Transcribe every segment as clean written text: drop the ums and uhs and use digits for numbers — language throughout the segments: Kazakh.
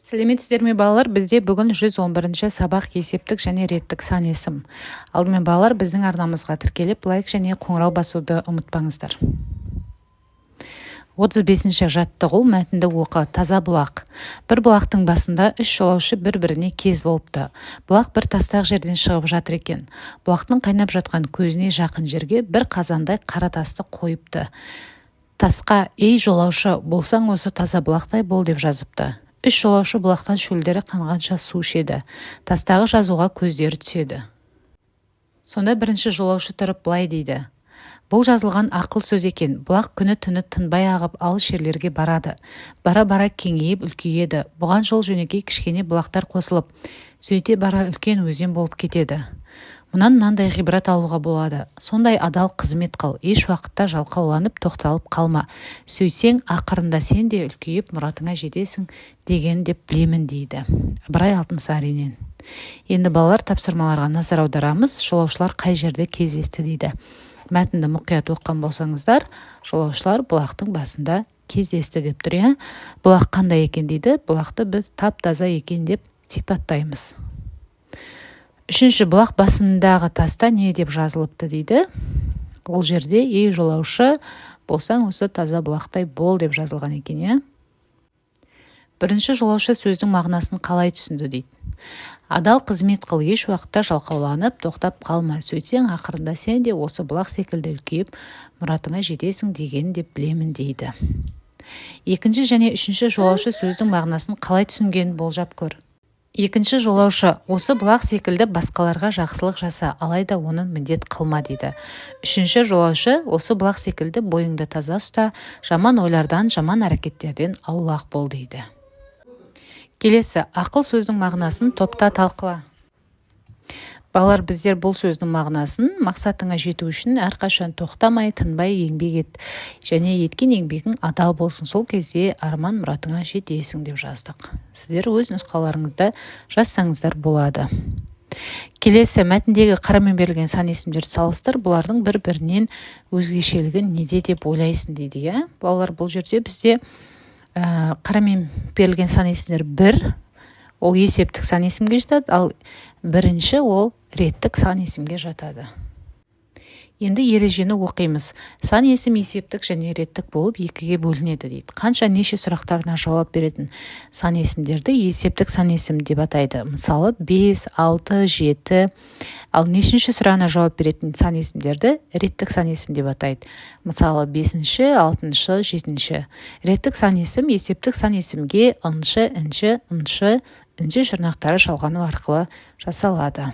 Сәлеметсіздер ме, балалар? Бізде бүгін 111 сабақ, есептік және реттік сан есім. Алдымен, балалар, біздің арнамызға тіркеліп, лайк және қоңырау басуды ұмытпаңыздар. 35 жаттығу. Мәтінді оқы. Таза бұлақ. Бір бұлақтың басында үш жолаушы бір-біріне кез болыпты. Бұлақ бір тастақ жерден шығып жатыр екен. Бұлақтың қайнап жатқан көзіне жақын жерге бір қазандай қара тасты қойыпты. Тасқа: «Ей, жолаушы, болсаң, осы таза бұлақтай бол», – деп жазыпты. Үш жолаушы бұлақтан шөлдері қанғанша су ішеді. Тастағы жазуға көздері түседі. Сонда бірінші жолаушы тұрып былай дейді: «Бұл жазылған ақыл сөз екен. Бұлақ күні-түні тынбай ағып, алыс жерлерге барады. Бара-бара кеңейіп, үлкейеді. Бұған жол-жөнекей кішкене бұлақтар қосылып, сөйте бара үлкен өзен болып кетеді. Мұнан мынандай ғибрат алуға болады: сондай адал қызмет қыл, еш уақытта жалқауланып, тоқталып қалма. Сөйтсең, ақырында сен де үлкейіп, мұратыңа жетесің деген деп білемін», – дейді Ыбырай Алтынсариннен. Енді, балалар, тапсырмаларға назар аударамыз. Жолаушылар қай жерде кездесті дейді. Мәтінді мұқият оқыған болсаңыздар, жолаушылар бұлақтың басында кездесті деп тұр, иә. Бұлақ қандай екен дейді. Бұлақты біз тап-таза екен деп сипаттаймыз. Үшінші, бұлақ басындағы таста не деп жазылыпты дейді. Ол жерде: «Ей, жолаушы, болсаң, осы таза бұлақтай бол», – деп жазылған екен, иә. Бірінші жолаушы сөздің мағынасын қалай түсінді дейді. Адал қызмет қыл, еш уақытта жалқауланып, тоқтап қалма. Сөйтсең, ақырында сен де осы бұлақ секілді үлкейіп, мұратыңа жетесің деген деп білемін дейді. Екінші және үшінші жолаушы сөздің мағынасын қалай түсінгенін болжап көр. Екінші жолаушы: «Осы бұлақ секілді басқаларға жақсылық жаса, алайда оны міндет қылма», – дейді. Үшінші жолаушы: «Осы бұлақ секілді бойыңды таза ұста, жаман ойлардан, жаман әрекеттерден аулақ бол», – дейді. Келесі, ақыл сөздің мағынасын топта талқыла. Балалар, біздер бұл сөздің мағынасын: мақсатыңа жету үшін әрқашан тоқтамай, тынбай еңбек ет және еткен еңбегің адал болсын, сол кезде арман мұратыңа жетесің деп жаздық. Сіздер өз нұсқаларыңызда жазсаңыздар болады. Келесі, мәтіндегі қарамен берілген сан есімдерді салыстыр. Бұлардың бір бірінен өзгешелігі неде деп ойлайсың дейді, иә. Балалар, бұл жерде бізде қарамен берілген сан есімдер: бір, ол есептік сан есімге жатады, ал бірінші, ол реттік сан есімге жатады. Енді ережені оқимыз. Сан есім есептік және реттік болып екіге бөлінеді дейді. Қанша, неше сұрақтарына жауап беретін сан есімдерді есептік сан есім деп атайды. Мысалы, 5, 6, 7. Ал нешінші сұрағына жауап беретін сан есімдерді реттік сан есім деп атайды. Мысалы, бесінші, алтыншы, жетінші. Реттік сан есім есептік сан есімге ыншы, інші, ншы, інші жұрнақтары жалғану арқылы жасалады.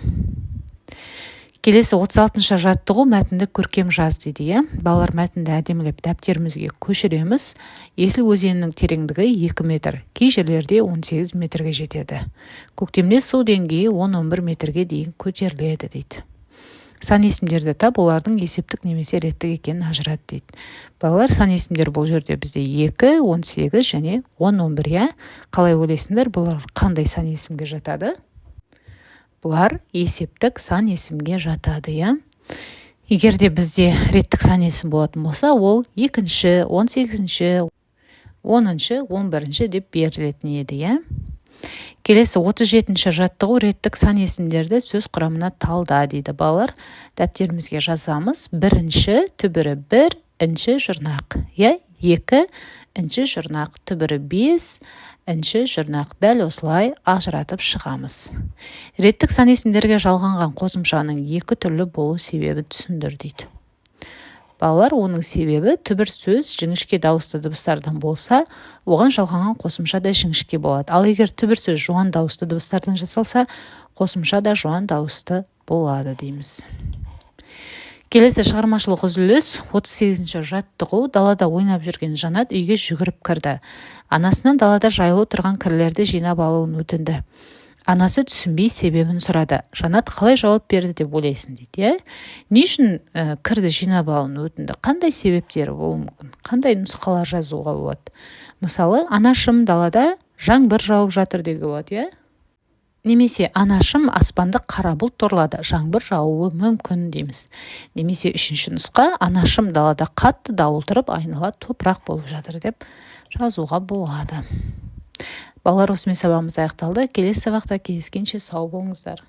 Келесі, 36 жаттығу. Мәтінді көркем жаз дейді, иә. Балалар, мәтінді әдемілеп дәптерімізге көшіреміз. Есіл өзенінің тереңдігі 2 метр, кей жерлерде 18 метрге жетеді. Көктемде су деңгейі 10-11 метрге дейін көтеріледі дейді. Сан есімдерді тап, олардың есептік немесе реттік екенін ажырат дейді. Балалар, сан есімдер бұл жерде бізде 2, 18 және 10-11, иә. Қалай ойлайсыңдар, бұлар қандай сан есімге жатады? Бұлар есептік сан есімге жатады, иә. Егер де бізде реттік сан есім болатын болса, ол екінші, 18-ші, 10-шы, 11-ші деп берілетін еді, иә. Келесі, 37 жаттығу. Реттік сан есімдерді сөз құрамына талда дейді. Балалар, дәптерімізге жазамыз. Бірінші, түбірі бір, інші жұрнақ, иә. Екі, інші жұрнақ, түбірі бес, інші жұрнақ. Дәл осылай ажыратып шығамыз. Реттік сан есімдерге жалғанған қосымшаның екі түрлі болу себебін түсіндір дейді. Балалар, оның себебі: түбір сөз жіңішке дауысты дыбыстардан болса, оған жалғанған қосымша да жіңішке болады. Ал егер түбір сөз жуан дауысты дыбыстардан жасалса, қосымша да жуан дауысты болады дейміз. Келесі, шығармашылық үзіліс. 38 жаттығу. Далада ойнап жүрген Жанат үйге жүгіріп кірді. Анасынан далада жаюлы тұрған кірлерді жинап алуын өтінді. Анасы түсінбей, себебін сұрады. Жанат қалай жауап берді деп ойлайсың дейді, иә. Не үшін кірді жинап алуын өтінді? Қандай себептері болуы мүмкін? Қандай нұсқалар жазуға болады? Мысалы, «Анашым, далада жаңбыр жауып жатыр» деуге болады, иә. Немесе «Анашым, аспанды қара бұлт торлады, жаңбыр жаууы мүмкін» дейміз. Немесе үшінші нұсқа: «Анашым, далада қатты дауыл тұрып, айнала топырақ болып жатыр» деп жазуға болады. Балалар, осымен сабағымыз аяқталды. Келесі сабақта кездескенше сау болыңыздар.